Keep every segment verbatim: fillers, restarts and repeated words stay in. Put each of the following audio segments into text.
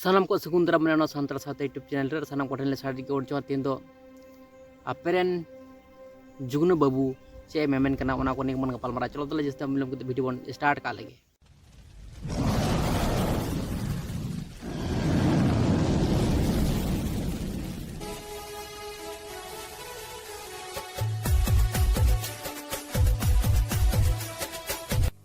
ᱥᱟᱱᱟᱢ ᱠᱚ ᱥᱟᱹᱜᱩᱱ ᱫᱟᱨᱟᱢ ᱢᱮᱱᱟᱜᱼᱟ ᱱᱚᱣᱟ ᱥᱟᱱᱛᱟᱲ ᱥᱟᱶᱛᱟ YouTube ᱪᱮᱱᱮᱞ ᱨᱮ᱾ ᱥᱟᱱᱟᱢ ᱠᱚᱴᱷᱮᱱ ᱞᱮ ᱥᱟᱨᱦᱟᱣ ᱜᱮ ᱚᱨᱡᱚ᱾ ᱛᱮᱦᱮᱧ ᱫᱚ ᱟᱯᱮ ᱨᱮᱱ ᱡᱩᱜᱽᱱᱩ ᱵᱟᱹᱵᱩ ᱪᱮᱫ ᱮ ᱢᱮᱢᱮᱱ ᱠᱟᱱᱟ, ᱚᱱᱟ ᱠᱚ ᱱᱤᱭᱮ ᱵᱚᱱ ᱜᱟᱯᱟᱞ ᱢᱟᱨᱟᱣᱟ᱾ ᱪᱚᱞᱚ ᱛᱟᱦᱞᱮ ᱡᱟᱹᱥᱛᱤ ᱵᱟᱝ ᱵᱤᱞᱚᱢ ᱠᱟᱛᱮ ᱵᱷᱤᱰᱤᱭᱳ ᱵᱚᱱ ᱥᱴᱟᱨᱴ ᱠᱟᱜ ᱞᱮᱜᱮ᱾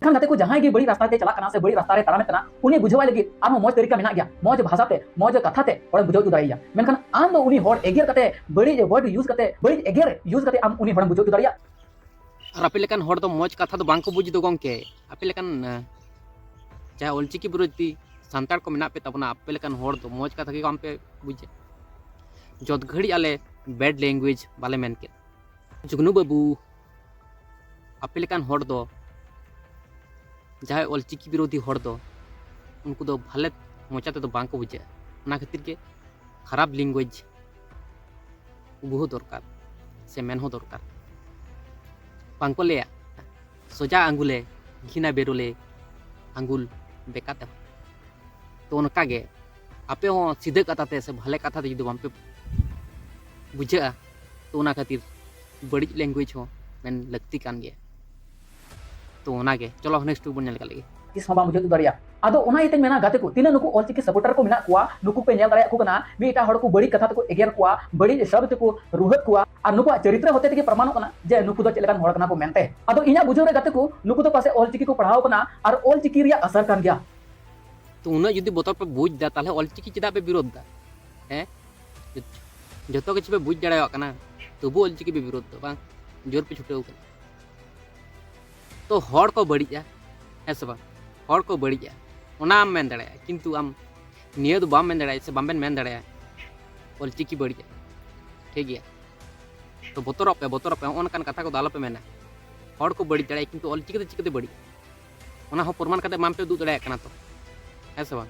ᱮᱱᱠᱷᱟᱱ ᱜᱟᱛᱮ ᱠᱚ, ᱡᱟᱦᱟᱸᱭ ᱜᱮ ᱵᱟᱹᱲᱤᱡ ᱨᱟᱥᱛᱟ ᱛᱮ ᱪᱟᱞᱟᱜ ᱠᱟᱱᱟ ᱥᱮ ᱵᱟᱹᱲᱤᱡ ᱨᱟᱥᱛᱟ ᱨᱮ ᱛᱟᱲᱟᱢᱮᱫ ᱠᱟᱱᱟ, ᱩᱱᱤ ᱵᱩᱡᱷᱟᱹᱣᱟᱭ ᱞᱟᱹᱜᱤᱫ ᱟᱨᱦᱚᱸ ᱢᱚᱡᱽ ᱛᱟᱹᱨᱤᱠᱟ ᱢᱮᱱᱟᱜ ᱜᱮᱭᱟ, ᱢᱚᱡᱽ ᱵᱷᱟᱥᱟ ᱛᱮ, ᱢᱚᱡᱽ ᱠᱟᱛᱷᱟ ᱛᱮ ᱦᱚᱲᱮᱢ ᱵᱩᱡᱷᱟᱹᱣ ᱦᱚᱪᱚ ᱫᱟᱲᱮᱭᱟᱭᱟ᱾ ᱢᱮᱱᱠᱷᱟᱱ ᱟᱢ ᱫᱚ ᱩᱱᱤ ᱦᱚᱲ ᱮᱜᱮᱨ ᱠᱟᱛᱮ, ᱵᱟᱹᱲᱤᱡ ᱣᱟᱨᱰ ᱤᱭᱩᱡᱽ ᱠᱟᱛᱮ, ᱵᱟᱹᱲᱤᱡ ᱮᱜᱮᱨ ᱤᱭᱩᱡᱽ ᱠᱟᱛᱮ ᱟᱢ ᱩᱱᱤ ᱦᱚᱲᱮᱢ ᱵᱩᱡᱷᱟᱹᱣ ᱦᱚᱪᱚ ᱫᱟᱲᱮᱭᱟᱜᱼᱟ? ᱟᱨ ᱟᱯᱮ ᱞᱮᱠᱟᱱ ᱦᱚᱲ ᱫᱚ ᱢᱚᱡᱽ ᱠᱟᱛᱷᱟ ᱫᱚ ᱵᱟᱝ ᱠᱚ ᱵᱩᱡᱽ ᱫᱚ ᱜᱚᱢᱠᱮ᱾ ᱟᱯᱮ ᱞᱮᱠᱟᱱ, ᱟᱸ, ᱡᱟᱦᱟᱸ ᱚᱞᱪᱤᱠᱤ ᱵᱤᱨᱳᱫᱷᱤ ᱥᱟᱱᱛᱟᱲ ᱠᱚ ᱢᱮᱱᱟᱜ ᱯᱮ ᱛᱟᱵᱚᱱᱟ, ᱟᱯᱮ ᱞᱮᱠᱟᱱ ᱦᱚᱲ ᱫᱚ ᱢᱚᱡᱽ ᱠᱟᱛᱷᱟ ᱜᱮ ᱵᱟᱝ ᱯᱮ ᱵᱩᱡᱟ᱾ ᱡᱚᱛ ᱜᱷᱟᱹᱲᱤᱡ ᱟᱞᱮ ᱵᱮᱰ ᱞᱮᱝᱜᱩᱭᱮᱡᱽ ᱵᱟᱞᱮ ᱢᱮᱱ ᱠᱮᱫ᱾ ᱡᱩᱜᱽᱱᱩ ᱵᱟᱹᱵᱩ, ᱟᱯᱮ ᱞᱮᱠᱟᱱ ᱦᱚᱲ ᱫᱚ, ᱡᱟᱦᱟᱸᱭ ᱚᱞᱪᱤᱠᱤ ᱵᱤᱨᱳᱫᱷᱤ ᱦᱚᱲ ᱫᱚ, ᱩᱱᱠᱩ ᱫᱚ ᱵᱷᱟᱞᱮ ᱢᱚᱪᱟ ᱛᱮᱫᱚ ᱵᱟᱝ ᱠᱚ ᱵᱩᱡᱷᱟᱹᱜᱼᱟ᱾ ᱚᱱᱟ ᱠᱷᱟᱹᱛᱤᱨ ᱜᱮ ᱠᱷᱟᱨᱟᱯ ᱞᱮᱝᱜᱩᱭᱮᱡᱽ ᱩᱵᱩ ᱦᱚᱸ ᱫᱚᱨᱠᱟᱨ, ᱥᱮ ᱢᱮᱱ ᱦᱚᱸ ᱫᱚᱨᱠᱟᱨ᱾ ᱵᱟᱝ ᱠᱚ ᱞᱟᱹᱭᱟ, ᱥᱚᱡᱟ ᱟᱝᱜᱩᱞᱮ ᱜᱷᱤᱱᱟ ᱵᱮᱨᱚᱞᱮ ᱟᱝᱜᱩᱞ ᱵᱮᱠᱟᱛᱮ᱾ ᱛᱚ ᱚᱱᱠᱟ ᱜᱮ ᱟᱯᱮ ᱦᱚᱸ ᱥᱤᱫᱷᱟᱹ ᱠᱟᱛᱷᱟ ᱛᱮ ᱥᱮ ᱵᱷᱟᱞᱮ ᱠᱟᱛᱷᱟ ᱛᱮ ᱡᱩᱫᱤ ᱵᱟᱝ ᱯᱮ ᱵᱩᱡᱷᱟᱹᱜᱼᱟ, ᱛᱚ ᱚᱱᱟ ᱠᱷᱟᱹᱛᱤᱨ ᱵᱟᱹᱲᱤᱡ ᱞᱮᱝᱜᱩᱭᱮᱡᱽ ᱦᱚᱸ ᱢᱮᱱ ᱞᱟᱹᱠᱛᱤ ᱠᱟᱱ ᱜᱮᱭᱟ᱾ ᱛᱚ ᱚᱱᱟ ᱜᱮ, ᱪᱚᱞᱚ ᱱᱮᱠᱥᱴ ᱵᱚᱱ ᱧᱮᱞ ᱠᱟᱜ ᱞᱮᱜᱮ᱾ ᱛᱤᱥ ᱦᱚᱸ ᱵᱟᱢ ᱵᱩᱡᱷᱟᱹᱣ ᱦᱚᱪᱚ ᱫᱟᱲᱮᱭᱟᱜᱼᱟ᱾ ᱟᱫᱚ ᱚᱱᱟ ᱤᱭᱟᱹᱛᱮᱧ ᱢᱮᱱᱟ ᱜᱟᱛᱮ ᱠᱚ, ᱛᱤᱱᱟᱹᱜ ᱱᱩᱠᱩ ᱚᱞᱪᱤᱠᱤ ᱥᱟᱯᱳᱨᱴᱟᱨ ᱠᱚ ᱢᱮᱱᱟᱜ ᱠᱚᱣᱟ, ᱱᱩᱠᱩ ᱯᱮ ᱧᱮᱞ ᱫᱟᱲᱮᱭᱟᱜ ᱠᱚ ᱠᱟᱱᱟ, ᱢᱤᱫᱴᱟᱝ ᱦᱚᱲ ᱠᱚ ᱵᱟᱹᱲᱤᱡ ᱠᱟᱛᱷᱟ ᱛᱮᱠᱚ ᱮᱜᱮᱨ ᱠᱚᱣᱟ, ᱵᱟᱹᱲᱤᱡ ᱥᱟᱵᱫ ᱛᱮᱠᱚ ᱨᱩᱦᱮᱫ ᱠᱚᱣᱟ, ᱟᱨ ᱱᱩᱠᱩᱣᱟᱜ ᱪᱚᱨᱤᱛᱨᱚ ᱦᱚᱛᱮ ᱛᱮᱜᱮ ᱯᱨᱚᱢᱟᱱᱚᱜ ᱠᱟᱱᱟ ᱡᱮ ᱱᱩᱠᱩ ᱫᱚ ᱪᱮᱫ ᱞᱮᱠᱟᱱ ᱦᱚᱲ ᱠᱟᱱᱟ ᱠᱚ ᱢᱮᱱᱛᱮ᱾ ᱟᱫᱚ ᱤᱧᱟᱹᱜ ᱵᱩᱡᱷᱟᱹᱣ ᱨᱮ ᱜᱟᱛᱮ ᱠᱚ, ᱱᱩᱠᱩ ᱫᱚ ᱯᱟᱥᱮ ᱚᱞᱪᱤᱠᱤ ᱠᱚ ᱯᱟᱲᱦᱟᱣ ᱠᱟᱱᱟ ᱟᱨ ᱚᱞᱪᱤᱠᱤ ᱨᱮᱭᱟᱜ ᱟᱥᱟᱨ ᱠᱟᱱ ᱜᱮᱭᱟ᱾ ᱛᱚ ᱩᱱᱟᱹᱜ ᱡᱩᱫᱤ ᱵᱚᱛᱚᱨ ᱯᱮ ᱵᱩᱡᱽ ᱫᱟ, ᱛᱟᱦᱞᱮ ᱚᱞᱪᱤᱠᱤ ᱪᱮᱫᱟᱜ ᱯᱮ ᱵᱤᱨᱳᱫᱷ ᱫᱟ? ᱦᱮᱸ, ᱡᱚᱛᱚ ᱠᱤᱪᱷᱩ ᱯᱮ ᱵᱩᱡᱽ ᱫᱟᱲᱮᱭᱟᱜ ᱠᱟᱱᱟ, ᱛᱚᱵᱩ ᱚᱞᱪᱤᱠᱤ ᱯᱮ ᱵᱤᱨᱳᱫᱷ ᱫᱟ, ᱵᱟᱝ ᱡᱳᱨ ᱯᱮ ᱪᱷᱩᱴᱟᱹᱣ ᱠᱟᱱᱟ᱾ ᱛᱚ ᱦᱚᱲ ᱠᱚ ᱵᱟᱹᱲᱤᱡᱼᱟ, ᱦᱮᱸ ᱥᱮ ᱵᱟᱝ? ᱦᱚᱲ ᱠᱚ ᱵᱟᱹᱲᱤᱡᱼᱟ, ᱚᱱᱟᱢ ᱢᱮᱱ ᱫᱟᱲᱮᱭᱟᱜᱼᱟ, ᱠᱤᱱᱛᱩ ᱟᱢ ᱱᱤᱭᱟᱹ ᱫᱚ ᱵᱟᱢ ᱢᱮᱱ ᱫᱟᱲᱮᱭᱟᱜᱼᱟ ᱥᱮ ᱵᱟᱢ ᱵᱮᱱ ᱢᱮᱱ ᱫᱟᱲᱮᱭᱟᱜᱼᱟ ᱚᱞᱪᱤᱠᱤ ᱵᱟᱹᱲᱤᱡᱼᱟ, ᱴᱷᱤᱠ ᱜᱮᱭᱟ? ᱛᱚ ᱵᱚᱛᱚᱨᱚᱜ ᱯᱮ, ᱵᱚᱛᱚᱨᱚᱜ ᱯᱮ, ᱦᱚᱸᱜᱼᱚ ᱱᱚᱝᱠᱟᱱ ᱠᱟᱛᱷᱟ ᱠᱚᱫᱚ ᱟᱞᱚᱯᱮ ᱢᱮᱱᱟ᱾ ᱦᱚᱲ ᱠᱚ ᱵᱟᱹᱲᱤᱡ ᱫᱟᱲᱮᱭᱟᱜᱼᱟ, ᱠᱤᱱᱛᱩ ᱚᱞᱪᱤᱠᱤ ᱫᱚ ᱪᱤᱠᱟᱹᱛᱮ ᱵᱟᱹᱲᱤᱡᱼᱟ? ᱚᱱᱟ ᱦᱚᱸ ᱯᱨᱚᱢᱟᱱ ᱠᱟᱛᱮ ᱵᱟᱝ ᱯᱮ ᱩᱫᱩᱜ ᱫᱟᱲᱮᱭᱟᱜ ᱠᱟᱱᱟ ᱛᱚ, ᱦᱮᱸ ᱥᱮ ᱵᱟᱝ?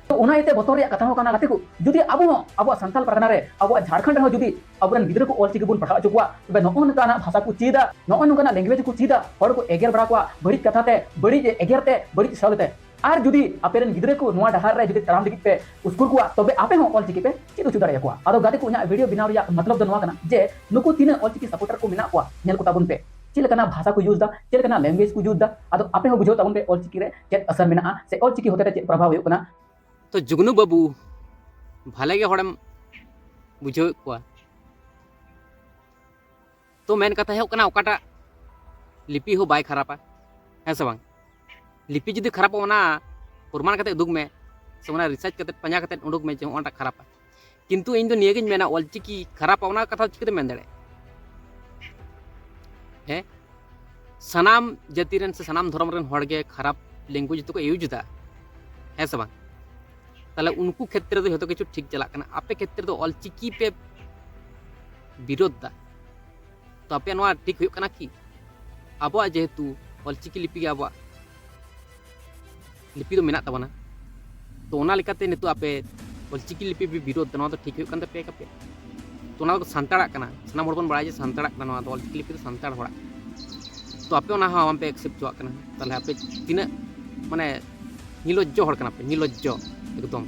ᱛᱚ ᱚᱱᱟ ᱤᱭᱟᱹᱛᱮ ᱵᱚᱛᱚᱨ ᱨᱮᱭᱟᱜ ᱠᱟᱛᱷᱟ ᱦᱚᱸ ᱠᱟᱱᱟ ᱜᱟᱛᱮ ᱠᱚ, ᱡᱩᱫᱤ ᱟᱵᱚ ᱦᱚᱸ ᱟᱵᱚᱣᱟᱜ ᱥᱟᱱᱛᱟᱲ ᱯᱟᱨᱜᱟᱱᱟ ᱨᱮ, ᱟᱵᱚᱣᱟᱜ ᱡᱷᱟᱲᱠᱷᱚᱸᱰ ᱨᱮᱦᱚᱸ ᱡᱩᱫᱤ ᱟᱵᱚᱨᱮᱱ ᱜᱤᱫᱽᱨᱟᱹ ᱠᱚ ᱚᱞᱪᱤᱠᱤ ᱵᱚᱱ ᱯᱟᱲᱦᱟᱣ ᱦᱚᱪᱚ ᱠᱚᱣᱟ, ᱛᱚᱵᱮ ᱱᱚᱜᱼᱚ ᱱᱚᱝᱠᱟᱱᱟᱜ ᱵᱷᱟᱥᱟ ᱠᱚ ᱪᱮᱫᱟ, ᱱᱚᱜᱼᱚ ᱱᱚᱝᱠᱟᱱᱟᱜ ᱞᱮᱝᱜᱩᱭᱮᱡᱽ ᱠᱚ ᱪᱮᱫᱟ, ᱦᱚᱲ ᱠᱚ ᱮᱜᱮᱨ ᱵᱟᱲᱟ ᱠᱚᱣᱟ ᱵᱟᱹᱲᱤᱡ ᱠᱟᱛᱷᱟ ᱛᱮ, ᱵᱟᱹᱲᱤᱡ ᱮᱜᱮᱨ ᱛᱮ, ᱵᱟᱹᱲᱤᱡ ᱥᱟᱵ ᱛᱮ᱾ ᱟᱨ ᱡᱩᱫᱤ ᱟᱯᱮ ᱨᱮᱱ ᱜᱤᱫᱽᱨᱟᱹ ᱠᱚ ᱱᱚᱣᱟ ᱰᱟᱦᱟᱨ ᱨᱮ ᱡᱩᱫᱤ ᱛᱟᱲᱟᱢ ᱞᱟᱹᱜᱤᱫ ᱯᱮ ᱩᱥᱠᱩᱨ ᱠᱚᱣᱟ, ᱛᱚᱵᱮ ᱟᱯᱮ ᱦᱚᱸ ᱚᱞᱪᱤᱠᱤ ᱯᱮ ᱪᱮᱫ ᱦᱚᱪᱚ ᱫᱟᱲᱮᱭᱟᱠᱚᱣᱟ᱾ ᱟᱫᱚ ᱜᱟᱛᱮ ᱠᱚ, ᱤᱧᱟᱹᱜ ᱵᱷᱤᱰᱤᱭᱳ ᱵᱮᱱᱟᱣ ᱨᱮᱭᱟᱜ ᱢᱚᱛᱞᱚᱵ ᱫᱚ ᱱᱚᱣᱟ ᱠᱟᱱᱟ ᱡᱮ ᱱᱩᱠᱩ ᱛᱤᱱᱟᱹᱜ ᱚᱞᱪᱤᱠᱤ ᱥᱟᱯᱳᱨᱴᱟᱨ ᱠᱚ ᱢᱮᱱᱟᱜ ᱠᱚᱣᱟ, ᱧᱮᱞ ᱠᱚ ᱛᱟᱵᱚᱱ ᱯᱮ ᱪᱮᱫ ᱞᱮᱠᱟᱱᱟᱜ ᱵᱷᱟᱥᱟ ᱠᱚ ᱤᱭᱩᱡᱽ ᱫᱟ, ᱪᱮᱫ ᱞᱮᱠᱟᱱᱟᱜ ᱞᱮᱝᱜᱩᱭᱮᱡᱽ ᱠᱚ ᱤᱭᱩᱡᱽ ᱫᱟ᱾ ᱟᱫᱚ ᱟᱯᱮ ᱦᱚᱸ ᱵᱩᱡᱷᱟᱹᱣ ᱛᱟᱵᱚᱱ ᱯᱮ ᱚᱞᱪᱤᱠᱤ ᱨᱮ ᱪᱮᱫ ᱟᱥᱟᱨ ᱢᱮᱱᱟᱜᱼᱟ ᱥᱮ ᱚᱞᱪᱤᱠᱤ ᱦᱚᱛᱮᱛᱮ ᱪᱮᱫ ᱯᱨᱚᱵᱷᱟᱵᱽ ᱦᱩᱭᱩᱜ ᱠᱟᱱᱟ᱾ ᱛᱚ ᱡᱩᱜᱽᱱᱩ ᱵᱟᱹᱵᱩ, ᱵᱷᱟᱞᱮ ᱜᱮ ᱦᱚᱲᱮᱢ ᱵᱩᱡᱷᱟᱹᱣᱮᱫ ᱠᱚᱣᱟ᱾ ᱛᱚ ᱢᱮᱱ ᱠᱟᱛᱷᱟ ᱦᱩᱭᱩᱜ ᱠᱟᱱᱟ, ᱚᱠᱟᱴᱟᱜ ᱞᱤᱯᱤ ᱦᱚᱸ ᱵᱟᱭ ᱠᱷᱟᱨᱟᱯᱟ, ᱦᱮᱸ ᱥᱮ ᱵᱟᱝ? ᱞᱤᱯᱤ ᱡᱩᱫᱤ ᱠᱷᱟᱨᱟᱯᱚᱜ, ᱚᱱᱟ ᱯᱨᱚᱢᱟᱱ ᱠᱟᱛᱮ ᱩᱫᱩᱜ ᱢᱮ, ᱥᱮ ᱚᱱᱟ ᱨᱤᱥᱟᱨᱪ ᱠᱟᱛᱮ, ᱯᱟᱸᱡᱟ ᱠᱟᱛᱮ ᱩᱰᱩᱠ ᱢᱮ ᱡᱮ ᱚᱱᱟᱴᱟᱜ ᱠᱷᱟᱨᱟᱯᱟ᱾ ᱠᱤᱱᱛᱩ ᱤᱧ ᱫᱚ ᱱᱤᱭᱟᱹᱜᱤᱧ ᱢᱮᱱᱟ, ᱚᱞᱪᱤᱠᱤ ᱠᱷᱟᱨᱟᱯᱟ ᱚᱱᱟ ᱠᱟᱛᱷᱟ ᱪᱤᱠᱟᱹᱛᱮᱢ ᱢᱮᱱ ᱫᱟᱲᱮᱭᱟᱜᱼᱟ? ᱦᱮᱸ, ᱥᱟᱱᱟᱢ ᱡᱟᱹᱛᱤ ᱨᱮᱱ ᱥᱮ ᱥᱟᱱᱟᱢ ᱫᱷᱚᱨᱚᱢ ᱨᱮᱱ ᱦᱚᱲ ᱜᱮ ᱠᱷᱟᱨᱟᱯ ᱞᱮᱝᱜᱩᱭᱮᱡᱽ ᱫᱚᱠᱚ ᱤᱭᱩᱡᱽ ᱮᱫᱟ, ᱦᱮᱸ ᱥᱮ ᱵᱟᱝ? ᱛᱟᱦᱞᱮ ᱩᱱᱠᱩ ᱠᱷᱮᱛᱨᱮ ᱫᱚ ᱡᱷᱚᱛᱚ ᱠᱤᱪᱷᱩ ᱴᱷᱤᱠ ᱪᱟᱞᱟᱜ ᱠᱟᱱᱟ, ᱟᱯᱮ ᱠᱷᱮᱛᱨᱮ ᱫᱚ ᱚᱞᱪᱤᱠᱤ ᱯᱮ ᱵᱤᱨᱳᱫᱷ ᱫᱟ᱾ ᱛᱚ ᱟᱯᱮ ᱱᱚᱣᱟ ᱴᱷᱤᱠ ᱦᱩᱭᱩᱜ ᱠᱟᱱᱟ ᱠᱤ? ᱟᱵᱚᱣᱟᱜ ᱡᱮᱦᱮᱛᱩ ᱚᱞᱪᱤᱠᱤ ᱞᱤᱯᱤ ᱜᱮ ᱟᱵᱚᱣᱟᱜ ᱞᱤᱯᱤ ᱫᱚ ᱢᱮᱱᱟᱜ ᱛᱟᱵᱚᱱᱟ, ᱛᱚ ᱚᱱᱟ ᱞᱮᱠᱟᱛᱮ ᱱᱤᱛᱚᱜ ᱟᱯᱮ ᱚᱞᱪᱤᱠᱤ ᱞᱤᱯᱤ ᱯᱮ ᱵᱤᱨᱳᱫᱷ ᱫᱟ, ᱱᱚᱣᱟ ᱫᱚ ᱴᱷᱤᱠ ᱦᱩᱭᱩᱜ ᱠᱟᱱ ᱛᱟᱯᱮᱭᱟ ᱠᱟᱯᱮ? ᱛᱚ ᱚᱱᱟ ᱫᱚ ᱥᱟᱱᱛᱟᱲᱟᱜ ᱠᱟᱱᱟ, ᱥᱟᱱᱟᱢ ᱦᱚᱲ ᱵᱚᱱ ᱵᱟᱲᱟᱭᱟ ᱡᱮ ᱥᱟᱱᱛᱟᱲᱟᱜ ᱠᱟᱱᱟ ᱱᱚᱣᱟ ᱫᱚ, ᱚᱞᱪᱤᱠᱤ ᱞᱤᱯᱤ ᱫᱚ ᱥᱟᱱᱛᱟᱲ ᱦᱚᱲᱟᱜ᱾ ᱛᱚ ᱟᱯᱮ ᱚᱱᱟ ᱦᱚᱸ ᱵᱟᱝᱯᱮ ᱮᱠᱥᱮᱯᱴ ᱦᱚᱪᱚᱣᱟᱜ ᱠᱟᱱᱟ, ᱛᱟᱦᱞᱮ ᱟᱯᱮ ᱛᱤᱱᱟᱹᱜ ᱢᱟᱱᱮ ᱱᱤᱞᱚᱡᱽᱡᱚ ᱦᱚᱲ ᱠᱟᱱᱟ ᱯᱮ, ᱱᱤᱞᱚᱡᱽᱡᱚ ᱮᱠᱫᱚᱢ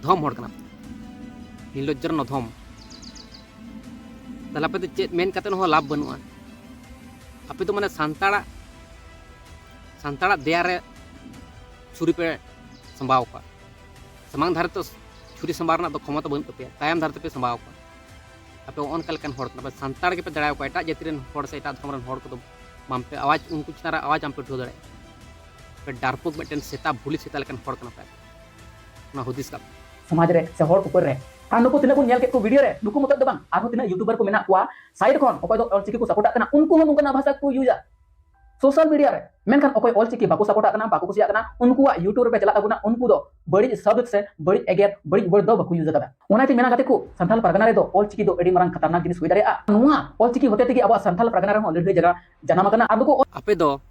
ᱫᱷᱚᱢ ᱦᱚᱲ ᱠᱟᱱᱟ ᱯᱮ, ᱱᱤᱞᱚᱡᱽᱡᱚ ᱨᱮᱱ ᱚᱫᱷᱚᱢ᱾ ᱛᱟᱦᱞᱮ ᱟᱯᱮ ᱫᱚ ᱪᱮᱫ ᱢᱮᱱ ᱠᱟᱛᱮ ᱦᱚᱸ ᱞᱟᱵᱷ ᱵᱟᱹᱱᱩᱜᱼᱟ᱾ ᱟᱯᱮ ᱫᱚ ᱢᱟᱱᱮ ᱥᱟᱱᱛᱟᱲᱟᱜ, ᱥᱟᱱᱛᱟᱲᱟᱜ ᱫᱮᱭᱟ ᱨᱮ ᱪᱷᱩᱨᱤ ᱯᱮ ᱥᱟᱢᱵᱟᱣ ᱠᱚᱣᱟ᱾ ᱥᱟᱢᱟᱝ ᱫᱷᱟᱨᱮ ᱛᱚ ᱪᱷᱩᱨᱤ ᱥᱟᱢᱵᱟᱣ ᱨᱮᱱᱟᱜ ᱫᱚ ᱠᱷᱚᱢᱚᱛᱟ ᱵᱟᱹᱱᱩᱜ ᱛᱟᱯᱮᱭᱟ, ᱛᱟᱭᱚᱢ ᱫᱷᱟᱨᱮ ᱛᱮᱯᱮ ᱥᱟᱢᱵᱟᱣ ᱠᱚᱣᱟ᱾ ᱟᱯᱮ ᱚᱱᱠᱟ ᱞᱮᱠᱟᱱ ᱦᱚᱲ ᱠᱟᱱᱟ ᱯᱮ, ᱥᱟᱱᱛᱟᱲ ᱜᱮᱯᱮ ᱫᱟᱲᱟᱣ ᱠᱚᱣᱟ, ᱮᱴᱟᱜ ᱡᱟᱹᱛᱤ ᱨᱮᱱ ᱦᱚᱲ ᱥᱮ ᱮᱴᱟᱜ ᱫᱷᱚᱨᱚᱢ ᱨᱮᱱ ᱦᱚᱲ ᱠᱚᱫᱚ ᱵᱟᱝᱯᱮ ᱟᱣᱟᱡᱽ, ᱩᱱᱠᱩ ᱪᱮᱛᱟᱱ ᱨᱮ ᱟᱣᱟᱡᱽ ᱵᱟᱝᱯᱮ ᱩᱴᱷᱟᱹᱣ ᱫᱟᱲᱮᱭᱟᱜᱼᱟ᱾ ᱯᱮ ᱰᱟᱨᱯᱳᱠ ᱢᱤᱫᱴᱮᱱ ᱥᱮᱛᱟ, ᱵᱷᱩᱞᱤ ᱥᱮᱛᱟ ᱞᱮᱠᱟᱱ ᱦᱚᱲ ᱠᱟᱱᱟ ᱯᱮ, ᱚᱱᱟ ᱦᱩᱫᱤᱥ ᱠᱟᱜ ᱯᱮ᱾ ᱥᱚᱢᱟᱡᱽ ᱨᱮ ᱥᱮ ᱦᱚᱲ ᱩᱯᱚᱨ ᱨᱮ᱾ ᱟᱨ ᱱᱩᱠᱩ ᱛᱤᱱᱟᱹᱜ ᱵᱚᱱ ᱧᱮᱞ ᱠᱮᱫ ᱠᱚ ᱵᱷᱤᱰᱤᱭᱳ ᱨᱮ, ᱱᱩᱠᱩ ᱢᱚᱛᱚᱡ ᱫᱚ ᱵᱟᱝ, ᱟᱨᱦᱚᱸ ᱛᱤᱱᱟᱹᱜ ᱭᱩᱴᱩᱵᱟᱨ ᱠᱚ ᱢᱮᱱᱟᱜ ᱠᱚᱣᱟ ᱥᱟᱭᱤᱰ ᱠᱷᱚᱱ, ᱚᱠᱚᱭ ᱫᱚ ᱚᱞᱪᱤᱠᱤ ᱠᱚ ᱥᱟᱯᱳᱨᱴᱟᱜ ᱠᱟᱱᱟ, ᱩᱱᱠᱩ ᱦᱚᱸ ᱱᱚᱝᱠᱟᱱᱟᱜ ᱵᱷᱟᱥᱟ ᱠᱚ ᱤᱭᱩᱡᱟ ᱥᱳᱥᱟᱞ ᱢᱤᱰᱤᱭᱟ ᱨᱮ᱾ ᱢᱮᱱᱠᱷᱟᱱ ᱚᱠᱚᱭ ᱚᱞᱪᱤᱠᱤ ᱵᱟᱠᱚ ᱥᱟᱯᱳᱨᱴᱟᱜ ᱠᱟᱱᱟ, ᱵᱟᱠᱚ ᱠᱩᱥᱤᱭᱟᱜ ᱠᱟᱱᱟ, ᱩᱱᱠᱩᱣᱟᱜ ᱭᱩᱴᱩᱵᱽ ᱨᱮᱯᱮ ᱪᱟᱞᱟᱜ ᱛᱟᱵᱚᱱᱟ, ᱩᱱᱠᱩ ᱫᱚ ᱵᱟᱹᱲᱤᱡ ᱥᱟᱵᱫ ᱥᱮ ᱵᱟᱹᱲᱤᱡ ᱮᱜᱮᱨ, ᱵᱟᱹᱲᱤᱡ ᱣᱟᱨᱰ ᱫᱚ ᱵᱟᱠᱚ ᱤᱭᱩᱡᱽ ᱟᱠᱟᱫᱟ᱾ ᱚᱱᱟᱛᱮ ᱢᱮᱱᱟ ᱜᱟᱛᱮ ᱠᱚ, ᱥᱟᱱᱛᱟᱲ ᱯᱟᱨᱜᱟᱱᱟ ᱨᱮᱫᱚ ᱚᱞᱪᱤᱠᱤ ᱫᱚ ᱟᱹᱰᱤ ᱢᱟᱨᱟᱝ ᱠᱷᱟᱛᱟᱨᱱᱟᱠ ᱡᱤᱱᱤᱥ ᱦᱩᱭ ᱫᱟᱲᱮᱭᱟᱜᱼᱟ᱾ ᱱᱚᱣᱟ ᱚᱞᱪᱤᱠᱤ ᱦᱚᱛᱮ ᱛᱮᱜᱮ ᱟᱵᱚᱣᱟᱜ ᱥᱟᱱᱛᱟᱲ ᱯᱟᱨᱜᱟᱱᱟ ᱨᱮᱦᱚᱸ ᱞᱟᱹᱲᱦᱟᱹᱭ ᱡᱟᱱᱟ-, ᱡᱟᱱᱟᱢ ᱟᱠᱟᱱᱟ᱾ ᱟᱨ ᱱᱩᱠᱩ ᱚᱞ- ᱟᱯᱮ ᱫᱚ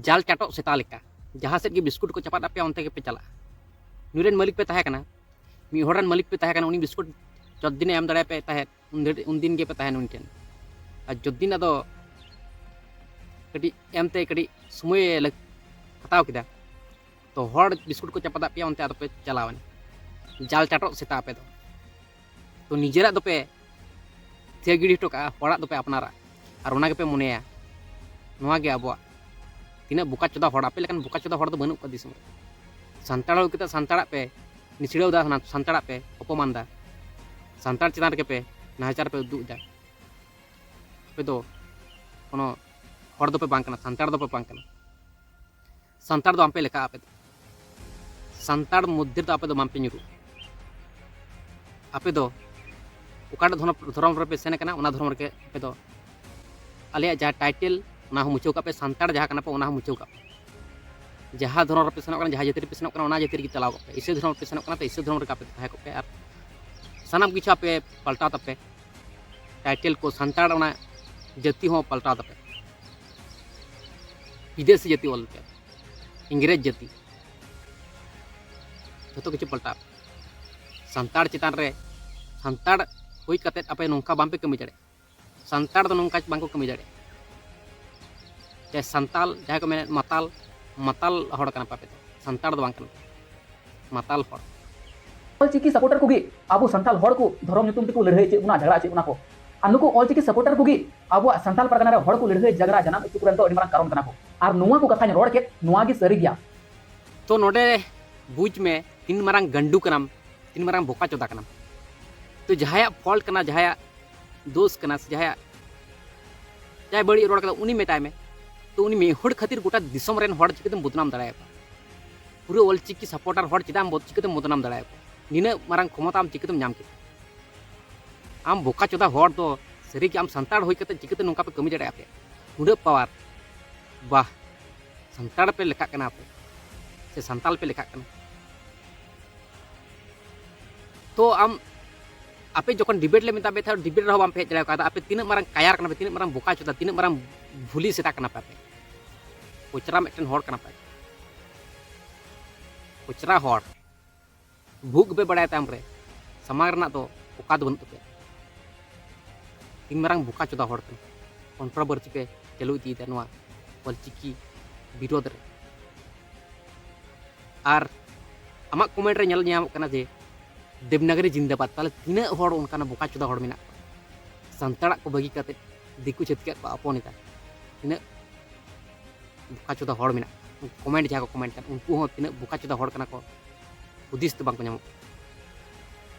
ᱡᱟᱞ ᱪᱟᱴᱚᱜ ᱥᱮᱛᱟ ᱞᱮᱠᱟ, ᱡᱟᱦᱟᱸ ᱥᱮᱫ ᱜᱮ ᱵᱤᱥᱠᱩᱴ ᱠᱚ ᱪᱟᱯᱟᱫ ᱟᱯᱮᱭᱟ, ᱚᱱᱛᱮ ᱜᱮᱯᱮ ᱪᱟᱞᱟᱜᱼᱟ᱾ ᱱᱩᱭ ᱨᱮᱱ ᱢᱟᱹᱞᱤᱠ ᱯᱮ ᱛᱟᱦᱮᱸ ᱠᱟᱱᱟ, ᱢᱤᱫ ᱦᱚᱲ ᱨᱮᱱ ᱢᱟᱹᱞᱤᱠ ᱯᱮ ᱛᱟᱦᱮᱸ ᱠᱟᱱᱟ, ᱩᱱᱤ ᱵᱤᱥᱠᱩᱴ ᱡᱚᱛ ᱫᱤᱱᱮ ᱮᱢ ᱫᱟᱲᱮᱭᱟᱯᱮ ᱛᱟᱦᱮᱸᱫ, ᱩᱱ ᱫᱤᱱ, ᱩᱱ ᱫᱤᱱ ᱜᱮᱯᱮ ᱛᱟᱦᱮᱱ ᱩᱱᱤ ᱴᱷᱮᱱ᱾ ᱟᱨ ᱡᱚᱫᱤᱱ ᱟᱫᱚ ᱠᱟᱹᱴᱤᱡ ᱮᱢᱛᱮ ᱠᱟᱹᱴᱤᱡ ᱥᱚᱢᱚᱭᱮ ᱞᱟᱹᱠ-, ᱦᱟᱛᱟᱣ ᱠᱮᱫᱟ, ᱛᱚ ᱦᱚᱲ ᱵᱤᱥᱠᱩᱴ ᱠᱚ ᱪᱟᱯᱟᱫᱟᱜ ᱯᱮᱭᱟ, ᱚᱱᱛᱮ ᱟᱫᱚ ᱯᱮ ᱪᱟᱞᱟᱣᱮᱱᱟ᱾ ᱡᱟᱞ ᱪᱟᱴᱚᱜ ᱥᱮᱛᱟ ᱟᱯᱮ ᱫᱚ᱾ ᱛᱚ ᱱᱤᱡᱮᱨᱟᱜ ᱫᱚᱯᱮ ᱛᱷᱤᱭᱟᱹ ᱜᱤᱰᱤ ᱦᱚᱴᱚ ᱠᱟᱜᱼᱟ, ᱦᱚᱲᱟᱜ ᱫᱚᱯᱮ ᱟᱯᱱᱟᱨᱟ᱾ ᱟᱨ ᱚᱱᱟ ᱜᱮᱯᱮ ᱢᱚᱱᱮᱭᱟ ᱱᱚᱣᱟ ᱜᱮ ᱟᱵᱚᱣᱟᱜ᱾ ᱛᱤᱱᱟᱹᱜ ᱵᱚᱠᱟ ᱪᱚᱫᱟ ᱦᱚᱲ, ᱟᱯᱮ ᱞᱮᱠᱟᱱ ᱵᱚᱠᱟ ᱪᱚᱫᱟ ᱦᱚᱲ ᱫᱚ ᱵᱟᱹᱱᱩᱜ ᱠᱚᱣᱟ ᱫᱤᱥᱚᱢ ᱨᱮ᱾ ᱥᱟᱱᱛᱟᱲ ᱦᱩᱭ ᱠᱟᱛᱮ ᱥᱟᱱᱛᱟᱲᱟᱜ ᱯᱮ ᱱᱤᱪᱷᱲᱟᱹᱣ ᱫᱟ, ᱥᱟᱱᱛᱟᱲᱟᱜ ᱯᱮ ᱚᱯᱚᱢᱟᱱ ᱫᱟ, ᱥᱟᱱᱛᱟᱲ ᱪᱮᱛᱟᱱ ᱨᱮᱜᱮ ᱯᱮ ᱱᱟᱦᱟᱪᱟᱨ ᱯᱮ ᱩᱫᱩᱜ ᱮᱫᱟ᱾ ᱟᱯᱮ ᱫᱚ ᱠᱳᱱᱳ ᱦᱚᱲ ᱫᱚᱯᱮ ᱵᱟᱝ ᱠᱟᱱᱟ, ᱥᱟᱱᱛᱟᱲ ᱫᱚᱯᱮ ᱵᱟᱝ ᱠᱟᱱᱟ᱾ ᱥᱟᱱᱛᱟᱲ ᱫᱚ ᱟᱢᱯᱮ ᱞᱮᱠᱷᱟᱜᱼᱟ ᱟᱯᱮ ᱫᱚ᱾ ᱥᱟᱱᱛᱟᱲ ᱢᱚᱫᱽᱫᱷᱮ ᱨᱮᱫᱚ ᱟᱯᱮ ᱫᱚ ᱵᱟᱝᱯᱮ ᱧᱩᱨᱩᱜᱼᱟ᱾ ᱟᱯᱮ ᱫᱚ ᱚᱠᱟᱴᱟᱜ ᱫᱷᱚᱨᱚᱢ, ᱫᱷᱚᱨᱚᱢ ᱨᱮᱯᱮ ᱥᱮᱱ ᱟᱠᱟᱱᱟ, ᱚᱱᱟ ᱫᱷᱚᱨᱚᱢ ᱨᱮᱜᱮ ᱟᱯᱮ ᱫᱚ ᱟᱞᱮᱭᱟᱜ ᱡᱟᱦᱟᱸ ᱴᱟᱭᱴᱮᱞ, ᱚᱱᱟ ᱦᱚᱸ ᱢᱩᱪᱷᱟᱹᱣ ᱠᱟᱜ ᱯᱮ, ᱥᱟᱱᱛᱟᱲ ᱡᱟᱦᱟᱸ ᱠᱟᱱᱟ ᱯᱮ, ᱚᱱᱟ ᱦᱚᱸ ᱢᱩᱪᱷᱟᱹᱣ ᱠᱟᱜ ᱯᱮ᱾ ᱡᱟᱦᱟᱸ ᱫᱷᱚᱨᱚᱢ ᱨᱮᱯᱮ ᱥᱮᱱᱚᱜ ᱠᱟᱱᱟ, ᱡᱟᱦᱟᱸ ᱡᱟᱹᱛᱤ ᱨᱮᱯᱮ ᱥᱮᱱᱚᱜ ᱠᱟᱱᱟ, ᱚᱱᱟ ᱡᱟᱹᱛᱤ ᱨᱮᱜᱮ ᱪᱟᱞᱟᱣ ᱠᱚᱜ ᱯᱮ᱾ ᱤᱥᱟᱹᱭ ᱫᱷᱚᱨᱚᱢ ᱨᱮᱯᱮ ᱥᱮᱱᱚᱜ ᱠᱟᱱᱟ ᱛᱚ, ᱤᱥᱟᱹᱭ ᱫᱷᱚᱨᱚᱢ ᱨᱮᱜᱮ ᱟᱯᱮ ᱫᱚ ᱛᱟᱦᱮᱸ ᱠᱚᱜ ᱯᱮ᱾ ᱟᱨ ᱥᱟᱱᱟᱢ ᱠᱤᱪᱷᱩ ᱟᱯᱮ ᱯᱟᱞᱴᱟᱣ ᱛᱟᱯᱮ, ᱴᱟᱭᱴᱮᱞ ᱠᱚ, ᱥᱟᱱᱛᱟᱲ ᱚᱱᱟ ᱡᱟᱹᱛᱤ ᱦᱚᱸ ᱯᱟᱞᱴᱟᱣ ᱛᱟᱯᱮ, ᱵᱤᱫᱮᱥᱤ ᱡᱟᱹᱛᱤ ᱚᱞ ᱯᱮ, ᱤᱝᱨᱮᱡᱽ ᱡᱟᱹᱛᱤ, ᱡᱷᱚᱛᱚ ᱠᱤᱪᱷᱩ ᱯᱟᱞᱴᱟᱣ᱾ ᱥᱟᱱᱛᱟᱲ ᱪᱮᱛᱟᱱ ᱨᱮ, ᱥᱟᱱᱛᱟᱲ ᱦᱩᱭ ᱠᱟᱛᱮᱫ ᱟᱯᱮ ᱱᱚᱝᱠᱟ ᱵᱟᱝᱯᱮ ᱠᱟᱹᱢᱤ ᱫᱟᱲᱮᱭᱟᱜᱼᱟ᱾ ᱥᱟᱱᱛᱟᱲ ᱫᱚ ᱱᱚᱝᱠᱟ ᱵᱟᱝᱠᱚ ᱠᱟᱹᱢᱤ ᱫᱟᱲᱮᱭᱟᱜᱼᱟ᱾ ᱡᱟᱦᱟᱸᱭ ᱥᱟᱱᱛᱟᱞ, ᱡᱟᱦᱟᱸᱭ ᱠᱚ ᱢᱮᱱᱮᱫ ᱢᱟᱛᱟᱞ, ᱢᱟᱛᱟᱞ ᱦᱚᱲ ᱠᱟᱱᱟ ᱯᱮ ᱟᱯᱮ ᱫᱚ, ᱥᱟᱱᱛᱟᱲ ᱫᱚ ᱵᱟᱝ ᱠᱟᱱᱟ ᱯᱮ, ᱢᱟᱛᱟᱞ ᱦᱚᱲ᱾ ᱚᱞᱪᱤᱠᱤ ᱥᱟᱯᱳᱨᱴᱟᱨ ᱠᱚᱜᱮ ᱟᱵᱚ ᱥᱟᱱᱛᱟᱞ ᱦᱚᱲ ᱠᱚ ᱫᱷᱚᱨᱚᱢ ᱧᱩᱛᱩᱢ ᱛᱮᱠᱚ ᱞᱟᱹᱲᱦᱟᱹᱭ ᱦᱚᱪᱚᱭᱮᱫ ᱵᱚᱱᱟ, ᱡᱷᱟᱜᱽᱲᱟ ᱦᱚᱪᱚᱭᱮᱫ ᱵᱚᱱᱟ ᱠᱚ᱾ ᱟᱨ ᱱᱩᱠᱩ ᱚᱞᱪᱤᱠᱤ ᱥᱟᱯᱳᱨᱴᱟᱨ ᱠᱚᱜᱮ ᱟᱵᱚᱣᱟᱜ ᱥᱟᱱᱛᱟᱞ ᱯᱟᱨᱜᱟᱱᱟ ᱨᱮ ᱦᱚᱲ ᱠᱚ ᱞᱟᱹᱲᱦᱟᱹᱭ ᱡᱷᱟᱜᱽᱲᱟ ᱡᱟᱱᱟᱢ ᱦᱚᱪᱚ ᱠᱚ ᱨᱮᱱ ᱫᱚ ᱟᱹᱰᱤ ᱢᱟᱨᱟᱝ ᱠᱟᱨᱚᱱ ᱠᱟᱱᱟ ᱠᱚ᱾ ᱟᱨ ᱱᱚᱣᱟ ᱠᱚ ᱠᱟᱛᱷᱟᱧ ᱨᱚᱲ ᱠᱮᱫ, ᱱᱚᱣᱟ ᱜᱮ ᱥᱟᱹᱨᱤ ᱜᱮᱭᱟ᱾ ᱛᱚ ᱱᱚᱰᱮ ᱵᱩᱡᱽ ᱢᱮ, ᱛᱤᱱ ᱢᱟᱨᱟᱝ ᱜᱟᱱᱰᱩ ᱠᱟᱱᱟᱢ, ᱛᱤᱱ ᱢᱟᱨᱟᱝ ᱵᱚᱠᱟ ᱪᱚᱫᱟ ᱠᱟᱱᱟᱢ᱾ ᱛᱚ ᱡᱟᱦᱟᱸᱭᱟᱜ ᱯᱷᱚᱞᱴ ᱠᱟᱱᱟ, ᱡᱟᱦᱟᱸᱭᱟᱜ ᱫᱳᱥ ᱠᱟᱱᱟ, ᱥᱮ ᱡᱟᱦᱟᱸᱭᱟᱜ, ᱡᱟᱦᱟᱸᱭ ᱵᱟᱹᱲᱤᱡ ᱨᱚᱲ ᱠᱟᱫᱟ, ᱩᱱᱤ ᱢᱮᱛᱟᱭ ᱢᱮ᱾ ᱛᱚ ᱩᱱᱤ ᱢᱤᱫ ᱦᱚᱲ ᱠᱷᱟᱹᱛᱤᱨ ᱜᱚᱴᱟ ᱫᱤᱥᱚᱢ ᱨᱮᱱ ᱦᱚᱲ ᱪᱤᱠᱟᱹᱛᱮᱢ ᱵᱚᱫᱱᱟᱢ ᱫᱟᱲᱮᱭᱟᱠᱚᱣᱟ? ᱯᱩᱨᱟᱹ ᱚᱞᱪᱤᱠᱤ ᱥᱟᱯᱳᱨᱴᱟᱨ ᱦᱚᱲ ᱪᱮᱫᱟᱜ ᱮᱢ ᱵᱚᱫ-, ᱪᱤᱠᱟᱹᱛᱮᱢ ᱵᱚᱫᱱᱟᱢ ᱫᱟᱲᱮᱭᱟᱠᱚᱣᱟ? ᱱᱤᱱᱟᱹᱜ ᱢᱟᱨᱟᱝ ᱠᱷᱚᱢᱚᱛᱟ ᱟᱢ ᱪᱤᱠᱟᱹᱛᱮᱢ ᱧᱟᱢ ᱠᱮᱫᱟ? ᱟᱢ ᱵᱚᱠᱟ ᱪᱚᱫᱟ ᱦᱚᱲ ᱫᱚ, ᱥᱟᱹᱨᱤᱜᱮ ᱟᱢ ᱥᱟᱱᱛᱟᱲ ᱦᱩᱭ ᱠᱟᱛᱮ ᱪᱤᱠᱟᱹᱛᱮ ᱱᱚᱝᱠᱟ ᱯᱮ ᱠᱟᱹᱢᱤ ᱫᱟᱲᱮᱭᱟᱜᱼᱟ ᱯᱮ? ᱩᱱᱟᱹᱜ ᱯᱟᱣᱟᱨ, ᱵᱟᱦ, ᱥᱟᱱᱛᱟᱲ ᱯᱮ ᱞᱮᱠᱷᱟᱜ ᱠᱟᱱᱟ ᱯᱮ ᱥᱮ ᱥᱟᱱᱛᱟᱲ ᱯᱮ ᱞᱮᱠᱷᱟᱜ ᱠᱟᱱᱟ? ᱛᱚ ᱟᱢ, ᱟᱯᱮ ᱡᱚᱠᱷᱚᱱ ᱰᱤᱵᱮᱴ ᱞᱮ ᱢᱮᱛᱟᱫ ᱯᱮ ᱛᱟᱦᱮᱸᱫ, ᱰᱤᱵᱮᱴ ᱨᱮᱦᱚᱸ ᱵᱟᱢ ᱯᱮ ᱦᱮᱡ ᱫᱟᱲᱮ ᱠᱟᱣᱫᱟ᱾ ᱟᱯᱮ ᱛᱤᱱᱟᱹᱜ ᱢᱟᱨᱟᱝ ᱠᱟᱭᱟᱨ ᱠᱟᱱᱟ ᱯᱮ, ᱛᱤᱱᱟᱹᱜ ᱢᱟᱨᱟᱝ ᱵᱚᱠᱟ ᱪᱚᱫᱟ, ᱛᱤᱱᱟᱹᱜ ᱢᱟᱨᱟᱝ ᱵᱷᱩᱞᱤ ᱥᱮᱛᱟ ᱠᱟᱱᱟ ᱯᱮ ᱟᱯᱮ᱾ ᱠᱚᱪᱨᱟ ᱢᱤᱫᱴᱮᱱ ᱦᱚᱲ ᱠᱟᱱᱟ ᱯᱮ, ᱠᱚᱪᱨᱟ ᱦᱚᱲ᱾ ᱵᱷᱩᱜ ᱜᱮᱯᱮ ᱵᱟᱲᱟᱭᱟ ᱛᱟᱭᱚᱢ ᱨᱮ, ᱥᱟᱢᱟᱝ ᱨᱮᱱᱟᱜ ᱫᱚ ᱚᱠᱟ ᱫᱚ ᱵᱟᱹᱱᱩᱜ ᱛᱟᱯᱮᱭᱟ᱾ ᱛᱤᱱ ᱢᱟᱨᱟᱝ ᱵᱚᱠᱟ ᱪᱚᱫᱟ ᱦᱚᱲ ᱠᱟᱱᱟ, ᱠᱚᱱᱴᱨᱳᱵᱷᱟᱨᱥᱤ ᱯᱮ ᱪᱟᱹᱞᱩ ᱤᱫᱤᱭᱮᱫᱟ ᱱᱚᱣᱟ ᱚᱞᱪᱤᱠᱤ ᱵᱤᱨᱳᱫᱷ ᱨᱮ᱾ ᱟᱨ ᱟᱢᱟᱜ ᱠᱚᱢᱮᱱᱴ ᱨᱮ ᱧᱮᱞ ᱧᱟᱢᱚᱜ ᱠᱟᱱᱟ ᱡᱮ ᱫᱮᱵᱽᱱᱟᱜᱚᱨᱤ ᱡᱤᱱᱫᱟᱵᱟᱫ᱾ ᱛᱟᱦᱚᱞᱮ ᱛᱤᱱᱟᱹᱜ ᱦᱚᱲ ᱚᱱᱠᱟᱱᱟᱜ ᱵᱚᱠᱟ ᱪᱳᱫᱟ ᱦᱚᱲ ᱢᱮᱱᱟᱜ ᱠᱚᱣᱟ, ᱥᱟᱱᱛᱟᱲᱟᱜ ᱠᱚ ᱵᱟᱹᱜᱤ ᱠᱟᱛᱮ ᱫᱤᱠᱩ ᱪᱷᱟᱹᱛᱤᱠᱟᱜ ᱠᱚ ᱟᱯᱚᱱ ᱮᱫᱟ? ᱛᱤᱱᱟᱹᱜ ᱵᱚᱠᱟ ᱪᱳᱫᱟ ᱦᱚᱲ ᱢᱮᱱᱟᱜ ᱠᱚᱣᱟ? ᱠᱚᱢᱮᱱᱴ ᱡᱟᱦᱟᱸ ᱠᱚ ᱠᱚᱢᱮᱱᱴ ᱠᱟᱱ, ᱩᱱᱠᱩ ᱦᱚᱸ ᱛᱤᱱᱟᱹᱜ ᱵᱚᱠᱟ ᱪᱳᱫᱟ ᱦᱚᱲ ᱠᱟᱱᱟ ᱠᱚ, ᱦᱩᱫᱤᱥ ᱛᱮ ᱵᱟᱝ ᱠᱚ ᱧᱟᱢᱚᱜ ᱠᱟᱱᱟ᱾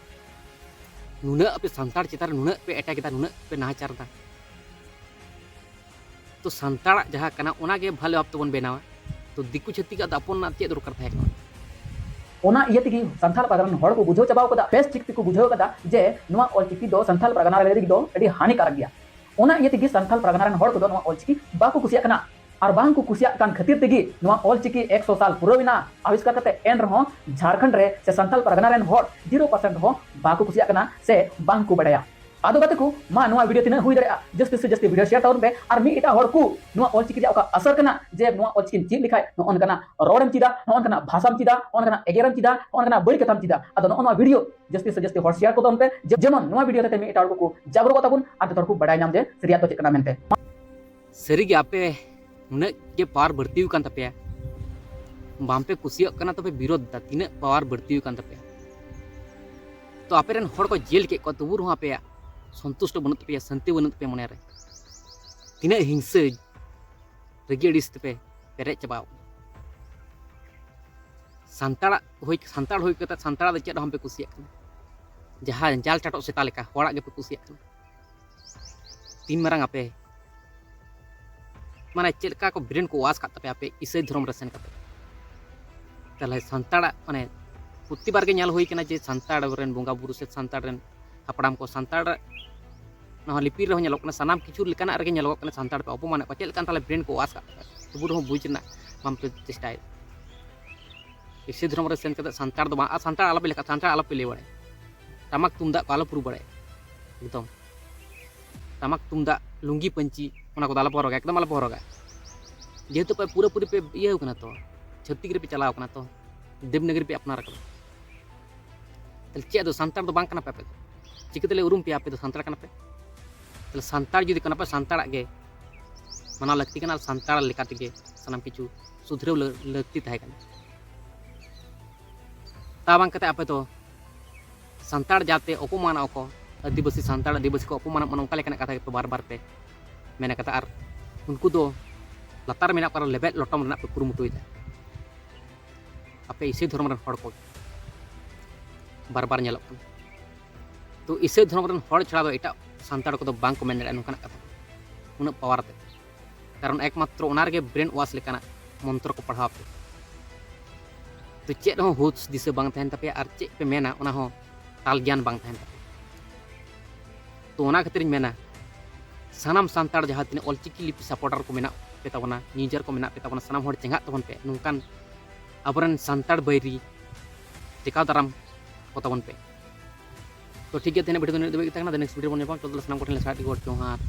ᱱᱩᱱᱟᱹᱜ ᱟᱯᱮ ᱥᱟᱱᱛᱟᱲ ᱪᱮᱛᱟᱱ ᱨᱮ ᱱᱩᱱᱟᱹᱜ ᱯᱮ ᱮᱴᱟᱜ ᱮᱫᱟ, ᱱᱩᱱᱟᱹᱜ ᱯᱮ ᱱᱟᱦᱟᱪᱟᱨ ᱮᱫᱟ, ᱛᱚ ᱥᱟᱱᱛᱟᱲᱟᱜ ᱡᱟᱦᱟᱸ ᱠᱟᱱᱟ ᱚᱱᱟ ᱜᱮ ᱵᱷᱟᱞᱮ ᱵᱷᱟᱵ ᱛᱮᱵᱚᱱ ᱵᱮᱱᱟᱣᱟ᱾ ᱛᱚ ᱫᱤᱠᱩ ᱪᱷᱟᱹᱛᱤᱠᱟᱜ ᱫᱚ ᱟᱯᱚᱱ ᱨᱮᱱᱟᱜ ᱪᱮᱫ ᱫᱚᱨᱠᱟᱨ ᱛᱟᱦᱮᱸ ᱠᱟᱱᱟ? ᱚᱱᱟ ᱤᱭᱟᱹ ᱛᱮᱜᱮ ᱥᱟᱱᱛᱟᱲ ᱯᱟᱨᱜᱟᱱᱟ ᱨᱮᱱ ᱦᱚᱲ ᱠᱚ ᱵᱩᱡᱷᱟᱹᱣ ᱪᱟᱵᱟᱣ ᱠᱟᱫᱟ, ᱵᱮᱥ ᱴᱷᱤᱠ ᱛᱮᱠᱚ ᱵᱩᱡᱷᱟᱹᱣ ᱠᱟᱫᱟ ᱡᱮ ᱱᱚᱣᱟ ᱚᱞᱪᱤᱠᱤ ᱫᱚ ᱥᱟᱱᱛᱟᱲ ᱯᱟᱨᱜᱟᱱᱟ ᱨᱮ ᱞᱟᱹᱜᱤᱫ ᱫᱚ ᱟᱹᱰᱤ ᱦᱟᱹᱱᱤᱠᱟᱨᱚᱠ ᱜᱮᱭᱟ᱾ ᱚᱱᱟ ᱤᱭᱟᱹ ᱛᱮᱜᱮ ᱥᱟᱱᱛᱟᱲ ᱯᱟᱨᱜᱟᱱᱟ ᱨᱮᱱ ᱦᱚᱲ ᱠᱚᱫᱚ ᱱᱚᱣᱟ ᱚᱞᱪᱤᱠᱤ ᱵᱟᱠᱚ ᱠᱩᱥᱤᱭᱟᱜ ᱠᱟᱱᱟ᱾ ᱟᱨ ᱵᱟᱝ ᱠᱚ ᱠᱩᱥᱤᱭᱟᱜ ᱠᱟᱱ ᱠᱷᱟᱹᱛᱤᱨ ᱛᱮᱜᱮ ᱱᱚᱣᱟ ᱚᱞᱪᱤᱠᱤ ᱮᱠᱥᱚ ᱥᱟᱞ ᱯᱩᱨᱟᱹᱣ ᱮᱱᱟ ᱟᱵᱤᱥᱠᱟᱨ ᱠᱟᱛᱮ, ᱮᱱ ᱨᱮᱦᱚᱸ ᱡᱷᱟᱲᱠᱷᱚᱸᱰ ᱨᱮ ᱥᱮ ᱥᱟᱱᱛᱟᱲ ᱯᱟᱨᱜᱟᱱᱟ ᱨᱮᱱ ᱦᱚᱲ ᱡᱤᱨᱳ ᱯᱟᱨᱥᱮᱱᱴ ᱦᱚᱸ ᱵᱟᱠᱚ ᱠᱩᱥᱤᱭᱟᱜ ᱠᱟᱱᱟ ᱥᱮ ᱵᱟᱝ ᱠᱚ ᱵᱟᱲᱟᱭᱟ᱾ ᱟᱫᱚ ᱜᱟᱛᱮ ᱠᱚ, ᱢᱟ ᱱᱚᱣᱟ ᱵᱷᱤᱰᱤᱭᱳ ᱛᱤᱱᱟᱹᱜ ᱦᱩᱭ ᱫᱟᱲᱮᱭᱟᱜᱼᱟ, ᱡᱟᱹᱥᱛᱤ ᱥᱮ ᱡᱟᱹᱥᱛᱤ ᱵᱷᱤᱰᱤᱭᱳ ᱥᱮᱭᱟᱨ ᱛᱟᱵᱚᱱ ᱯᱮ᱾ ᱟᱨ ᱢᱤᱫ ᱮᱴᱟᱜ ᱦᱚᱲ ᱠᱚ ᱱᱚᱣᱟ ᱚᱞᱪᱤᱠᱤ ᱨᱮᱭᱟᱜ ᱚᱠᱟ ᱟᱥᱚᱨ ᱠᱟᱱᱟ, ᱡᱮ ᱱᱚᱣᱟ ᱚᱞᱪᱤᱠᱤᱢ ᱪᱮᱫ ᱞᱮᱠᱷᱟᱡ ᱱᱚᱜᱼᱚ ᱱᱚᱝᱠᱟᱱᱟᱜ ᱨᱚᱲᱮᱢ ᱪᱮᱫᱟ, ᱱᱚᱜᱼᱚ ᱱᱚᱝᱠᱟᱱᱟᱜ ᱵᱷᱟᱥᱟᱢ ᱪᱮᱫᱟ, ᱱᱚᱜᱼᱚ ᱱᱚᱝᱠᱟᱱᱟᱜ ᱮᱜᱮᱨᱮᱢ ᱪᱮᱫᱟ, ᱱᱚᱜᱼᱚ ᱱᱚᱝᱠᱟᱱᱟᱜ ᱵᱟᱹᱲᱤᱡ ᱠᱟᱛᱷᱟᱢ ᱪᱮᱫᱟ᱾ ᱟᱫᱚ ᱱᱚᱜᱼᱚ ᱱᱚᱣᱟ ᱵᱷᱤᱰᱤᱭᱳ ᱡᱟᱹᱥᱛᱤ ᱥᱮ ᱡᱟᱹᱥᱛᱤ ᱦᱚᱲ ᱥᱮᱭᱟᱨ ᱠᱚ ᱛᱟᱵᱚᱱ ᱯᱮ, ᱡᱮ-, ᱡᱮᱢᱚᱱ ᱱᱚᱣᱟ ᱵᱷᱤᱰᱤᱭᱳ ᱛᱮ ᱢᱤᱫ ᱮᱴᱟᱜ ᱦᱚᱲ ᱠᱚ ᱡᱟᱜᱽᱨᱚᱛᱚᱜ ᱛᱟᱵᱚᱱ ᱟᱨ ᱡᱚᱛᱚ ᱦᱚᱲ ᱠᱚ ᱵᱟᱲᱟᱭ ᱧᱟᱢ ᱡᱮ ᱥᱟᱹᱨᱤᱭᱟᱜ ᱫᱚ ᱪᱮᱫ ᱠᱟᱱᱟ ᱢᱮᱱᱛᱮ᱾ ᱥᱟᱹᱨᱤᱜᱮ ᱟᱯᱮ ᱱᱩᱱᱟᱹᱜ ᱜᱮ ᱯᱟᱣᱟᱨ ᱵᱟᱹᱲᱛᱤ ᱟᱠᱟᱱ ᱛᱟᱯᱮᱭᱟ, ᱵᱟᱝᱯᱮ ᱠᱩᱥᱤᱭᱟᱜ ᱠᱟᱱᱟ ᱛᱚᱵᱮ ᱵᱤᱨᱳᱫᱷ ᱫᱟ, ᱛᱤᱱᱟᱹᱜ ᱯᱟᱣᱟᱨ ᱵᱟᱹᱲᱛᱤ ᱟᱠᱟᱱ ᱛᱟᱯᱮᱭᱟ᱾ ᱛᱚ ᱟᱯᱮ ᱨᱮᱱ ᱦᱚᱲ ᱠᱚ ᱡᱮᱞ ᱠᱮᱫ ᱠᱚᱣᱟ, ᱛᱚᱵᱩ ᱨᱮᱦᱚᱸ ᱟᱯᱮᱭᱟᱜ ᱥᱚᱱᱛᱩᱥᱴᱚ ᱵᱟᱹᱱᱩᱜ ᱛᱟᱯᱮᱭᱟ, ᱥᱟᱹᱱᱛᱤ ᱵᱟᱹᱱᱩᱜ ᱛᱟᱯᱮᱭᱟ ᱢᱚᱱᱮᱨᱮ᱾ ᱛᱤᱱᱟᱹᱜ ᱦᱤᱝᱥᱟᱹ, ᱨᱟᱹᱜᱤ ᱟᱹᱲᱤᱥ ᱛᱮᱯᱮ ᱯᱮᱨᱮᱡ ᱪᱟᱵᱟᱣ ᱠᱟᱱᱟ᱾ ᱥᱟᱱᱛᱟᱲᱟᱜ ᱦᱩᱭ, ᱥᱟᱱᱛᱟᱲ ᱦᱩᱭ ᱠᱟᱛᱮ ᱥᱟᱱᱛᱟᱲᱟᱜ ᱫᱚ ᱪᱮᱫ ᱦᱚᱸ ᱵᱟᱯᱮ ᱠᱩᱥᱤᱭᱟᱜ ᱠᱟᱱᱟ᱾ ᱡᱟᱦᱟᱸ ᱡᱟᱞ ᱪᱟᱴᱚᱜ ᱥᱮᱛᱟ ᱞᱮᱠᱟ ᱦᱚᱲᱟᱜ ᱜᱮᱯᱮ ᱠᱩᱥᱤᱭᱟᱜ ᱠᱟᱱᱟ᱾ ᱛᱤᱱ ᱢᱟᱨᱟᱝ ᱟᱯᱮ ᱢᱟᱱᱮ ᱪᱮᱫ ᱞᱮᱠᱟ ᱠᱚ ᱵᱨᱮᱱ ᱠᱚ ᱣᱟᱥ ᱠᱟᱜ ᱛᱟᱯᱮᱭᱟ ᱟᱯᱮ ᱤᱥᱟᱹᱭ ᱫᱷᱚᱨᱚᱢ ᱨᱮ ᱥᱮᱱ ᱠᱟᱛᱮ? ᱛᱟᱦᱞᱮ ᱥᱟᱱᱛᱟᱲᱟᱜ ᱢᱟᱱᱮ ᱯᱨᱚᱛᱤᱵᱟᱨ ᱜᱮ ᱧᱮᱞ ᱦᱩᱭ ᱠᱟᱱᱟ ᱡᱮ ᱥᱟᱱᱛᱟᱲ ᱨᱮᱱ ᱵᱚᱸᱜᱟ ᱵᱩᱨᱩ ᱥᱮ ᱥᱟᱱᱛᱟᱲ ᱨᱮᱱ ᱦᱟᱯᱲᱟᱢ ᱠᱚ, ᱥᱟᱱᱛᱟᱲ ᱱᱚᱣᱟ ᱞᱤᱯᱤ ᱨᱮᱦᱚᱸ ᱧᱮᱞᱚᱜ ᱠᱟᱱᱟ, ᱥᱟᱱᱟᱢ ᱠᱤᱪᱷᱩ ᱞᱮᱠᱟᱱᱟᱜ ᱨᱮᱜᱮ ᱧᱮᱞᱚᱜᱚᱜ ᱠᱟᱱᱟ ᱥᱟᱱᱛᱟᱲ ᱯᱮ ᱚᱯᱚᱢᱟᱱᱮᱫ ᱠᱚᱣᱟ᱾ ᱪᱮᱫ ᱞᱮᱠᱟᱱ ᱛᱟᱦᱞᱮ ᱵᱨᱮᱱ ᱠᱚ ᱣᱟᱥ ᱠᱟᱜ ᱛᱟᱯᱮᱭᱟ? ᱛᱚᱵᱩ ᱨᱮᱦᱚᱸ ᱵᱩᱡᱽ ᱨᱮᱱᱟᱜ ᱵᱟᱝ ᱯᱮ ᱪᱮᱥᱴᱟᱭᱮᱫ᱾ ᱤᱥᱟᱹᱭ ᱫᱷᱚᱨᱚᱢ ᱨᱮ ᱥᱮᱱ ᱠᱟᱛᱮ ᱥᱟᱱᱛᱟᱲ ᱫᱚ ᱵᱟᱝ, ᱟᱨ ᱥᱟᱱᱛᱟᱲ ᱟᱞᱚᱯᱮ ᱞᱮᱠᱷᱟ, ᱥᱟᱱᱛᱟᱲ ᱟᱞᱚᱯᱮ ᱞᱟᱹᱭ ᱵᱟᱲᱟᱭᱟ᱾ ᱴᱟᱢᱟᱠ ᱛᱩᱢᱫᱟᱜ ᱠᱚ ᱟᱞᱚᱯᱮ ᱨᱩ ᱵᱟᱲᱟᱭᱟ᱾ ᱮᱠᱫᱚᱢ ᱴᱟᱢᱟᱠ ᱛᱩᱢᱫᱟᱜ, ᱞᱩᱝᱜᱤ ᱯᱟᱹᱧᱪᱤ, ᱚᱱᱟ ᱠᱚᱫᱚ ᱟᱞᱚᱯᱮ ᱦᱚᱨᱚᱜᱟ, ᱮᱠᱫᱚᱢ ᱟᱞᱚᱯᱮ ᱦᱚᱨᱚᱜᱟ᱾ ᱡᱮᱦᱮᱛᱩ ᱯᱮ ᱯᱩᱨᱟᱹᱯᱩᱨᱤ ᱯᱮ ᱤᱭᱟᱹ ᱠᱟᱱᱟ ᱛᱚ, ᱪᱷᱟᱹᱛᱤᱠ ᱨᱮᱯᱮ ᱪᱟᱞᱟᱣ ᱠᱟᱱᱟ ᱛᱚ, ᱫᱮᱵᱽᱱᱟᱜᱚᱨᱤ ᱯᱮ ᱟᱯᱱᱟᱨ ᱠᱟᱫᱟ᱾ ᱛᱟᱦᱞᱮ ᱪᱮᱫ ᱫᱚ ᱥᱟᱱᱛᱟᱲ ᱫᱚ ᱵᱟᱝ ᱠᱟᱱᱟ ᱯᱮ ᱟᱯᱮ ᱫᱚ? ᱪᱤᱠᱟᱹ ᱛᱮᱞᱮ ᱩᱨᱩᱢ ᱯᱮᱭᱟ ᱟᱯᱮ ᱫᱚ ᱥᱟᱱᱛᱟᱲ ᱠᱟᱱᱟ ᱯᱮ? ᱛᱟᱦᱞᱮ ᱥᱟᱱᱛᱟᱲ ᱡᱩᱫᱤ ᱠᱟᱱᱟ ᱯᱮ, ᱥᱟᱱᱛᱟᱲᱟᱜ ᱜᱮ ᱢᱟᱱᱟᱣ ᱞᱟᱹᱠᱛᱤ ᱠᱟᱱᱟ, ᱟᱨ ᱥᱟᱱᱛᱟᱲ ᱞᱮᱠᱟ ᱛᱮᱜᱮ ᱥᱟᱱᱟᱢ ᱠᱤᱪᱷᱩ ᱥᱩᱫᱷᱨᱟᱹᱣ ᱞᱟᱹ-, ᱞᱟᱹᱠᱛᱤ ᱛᱟᱦᱮᱸ ᱠᱟᱱᱟ᱾ ᱛᱟ ᱵᱟᱝ ᱠᱟᱛᱮ ᱟᱯᱮ ᱫᱚ ᱥᱟᱱᱛᱟᱲ ᱡᱟᱛᱮ ᱚᱯᱚᱢᱟᱱᱚᱜ ᱟᱠᱚ, ᱟᱹᱫᱤᱵᱟᱹᱥᱤ ᱥᱟᱱᱛᱟᱲ ᱟᱹᱫᱤᱵᱟᱹᱥᱤ ᱠᱚ ᱚᱯᱚᱢᱟᱱᱚᱜ ᱢᱟ, ᱚᱱᱠᱟ ᱞᱮᱠᱟᱱᱟᱜ ᱠᱟᱛᱷᱟ ᱜᱮᱯᱮ ᱵᱟᱨ ᱵᱟᱨ ᱯᱮ ᱢᱮᱱ ᱠᱟᱫᱟ᱾ ᱟᱨ ᱩᱱᱠᱩ ᱫᱚ ᱞᱟᱛᱟᱨ ᱨᱮ ᱢᱮᱱᱟᱜ ᱠᱚ ᱟᱨᱚ ᱞᱮᱵᱮᱫ ᱞᱚᱴᱚᱢ ᱨᱮᱱᱟᱜ ᱯᱮ ᱠᱩᱨᱩᱢᱩᱴᱩᱭᱮᱫᱟ᱾ ᱟᱯᱮ ᱤᱥᱟᱹᱭ ᱫᱷᱚᱨᱚᱢ ᱨᱮᱱ ᱦᱚᱲ ᱠᱚ ᱵᱟᱨ ᱵᱟᱨ ᱧᱮᱞᱚᱜ ᱠᱟᱱᱟ᱾ ᱛᱚ ᱤᱥᱟᱹᱭ ᱫᱷᱚᱨᱚᱢ ᱨᱮᱱ ᱦᱚᱲ ᱪᱷᱟᱲᱟ ᱫᱚ ᱮᱴᱟᱜ ᱥᱟᱱᱛᱟᱲ ᱠᱚᱫᱚ ᱵᱟᱝ ᱠᱚ ᱢᱮᱱ ᱫᱟᱲᱮᱭᱟᱜᱼᱟ ᱱᱚᱝᱠᱟᱱᱟᱜ ᱠᱟᱛᱷᱟ, ᱩᱱᱟᱹᱜ ᱯᱟᱣᱟᱨ ᱛᱮ᱾ ᱠᱟᱨᱚᱱ ᱮᱠᱢᱟᱛᱨᱚ ᱚᱱᱟ ᱨᱮᱜᱮ ᱵᱨᱮᱱ ᱣᱟᱥ ᱞᱮᱠᱟᱱᱟᱜ ᱢᱚᱱᱛᱨᱚ ᱠᱚ ᱯᱟᱲᱦᱟᱣ ᱟᱯᱮ᱾ ᱛᱚ ᱪᱮᱫ ᱦᱚᱸ ᱦᱩᱫ ᱫᱤᱥᱟᱹ ᱵᱟᱝ ᱛᱟᱦᱮᱱ ᱛᱟᱯᱮᱭᱟ, ᱟᱨ ᱪᱮᱫ ᱯᱮ ᱢᱮᱱᱟ ᱚᱱᱟ ᱦᱚᱸ ᱛᱟᱞ ᱜᱮᱭᱟᱱ ᱵᱟᱝ ᱛᱟᱦᱮᱱ ᱛᱟᱯᱮᱭᱟ᱾ ᱛᱚ ᱚᱱᱟ ᱠᱷᱟᱹᱛᱤᱨᱤᱧ ᱢᱮᱱᱟ, ᱥᱟᱱᱟᱢ ᱥᱟᱱᱛᱟᱲ ᱡᱟᱦᱟᱸ ᱛᱤᱱᱟᱹᱜ ᱚᱞᱪᱤᱠᱤ ᱞᱤᱯᱤ ᱥᱟᱯᱚᱨᱴᱟᱨ ᱠᱚ ᱢᱮᱱᱟᱜ ᱯᱮ ᱛᱟᱵᱚᱱᱟ, ᱤᱭᱩᱡᱟᱨ ᱠᱚ ᱢᱮᱱᱟᱜ ᱯᱮ ᱛᱟᱵᱚᱱᱟ, ᱥᱟᱱᱟᱢ ᱦᱚᱲ ᱪᱮᱸᱜᱷᱟᱜ ᱛᱟᱵᱚᱱ ᱯᱮ, ᱱᱚᱝᱠᱟᱱ ᱟᱵᱚᱨᱮᱱ ᱥᱟᱱᱛᱟᱲ ᱵᱟᱹᱭᱨᱤ ᱴᱮᱠᱟᱣ ᱫᱟᱨᱟᱢ ᱠᱚ ᱛᱟᱵᱚᱱ ᱯᱮ᱾ ᱛᱚ ᱴᱷᱤᱠ ᱜᱮᱭᱟ, ᱛᱮᱦᱮᱧᱟᱜ ᱵᱷᱤᱰᱤᱭᱳ ᱫᱚ ᱱᱤᱱᱟᱹᱜ ᱫᱷᱟᱹᱵᱤᱡ ᱜᱮ ᱛᱟᱦᱮᱸ ᱠᱟᱱᱟ᱾ ᱱᱮᱠᱥᱴ ᱵᱷᱤᱰᱤᱭᱳ ᱵᱚᱱ ᱧᱟᱯᱟᱢᱟ᱾ ᱛᱚᱛᱚ ᱥᱟᱱᱟᱢ ᱠᱚᱴᱷᱮᱱ ᱞᱮ ᱥᱟᱨᱦᱟᱣ ᱜᱚᱰ ᱡᱚᱦᱟᱨ᱾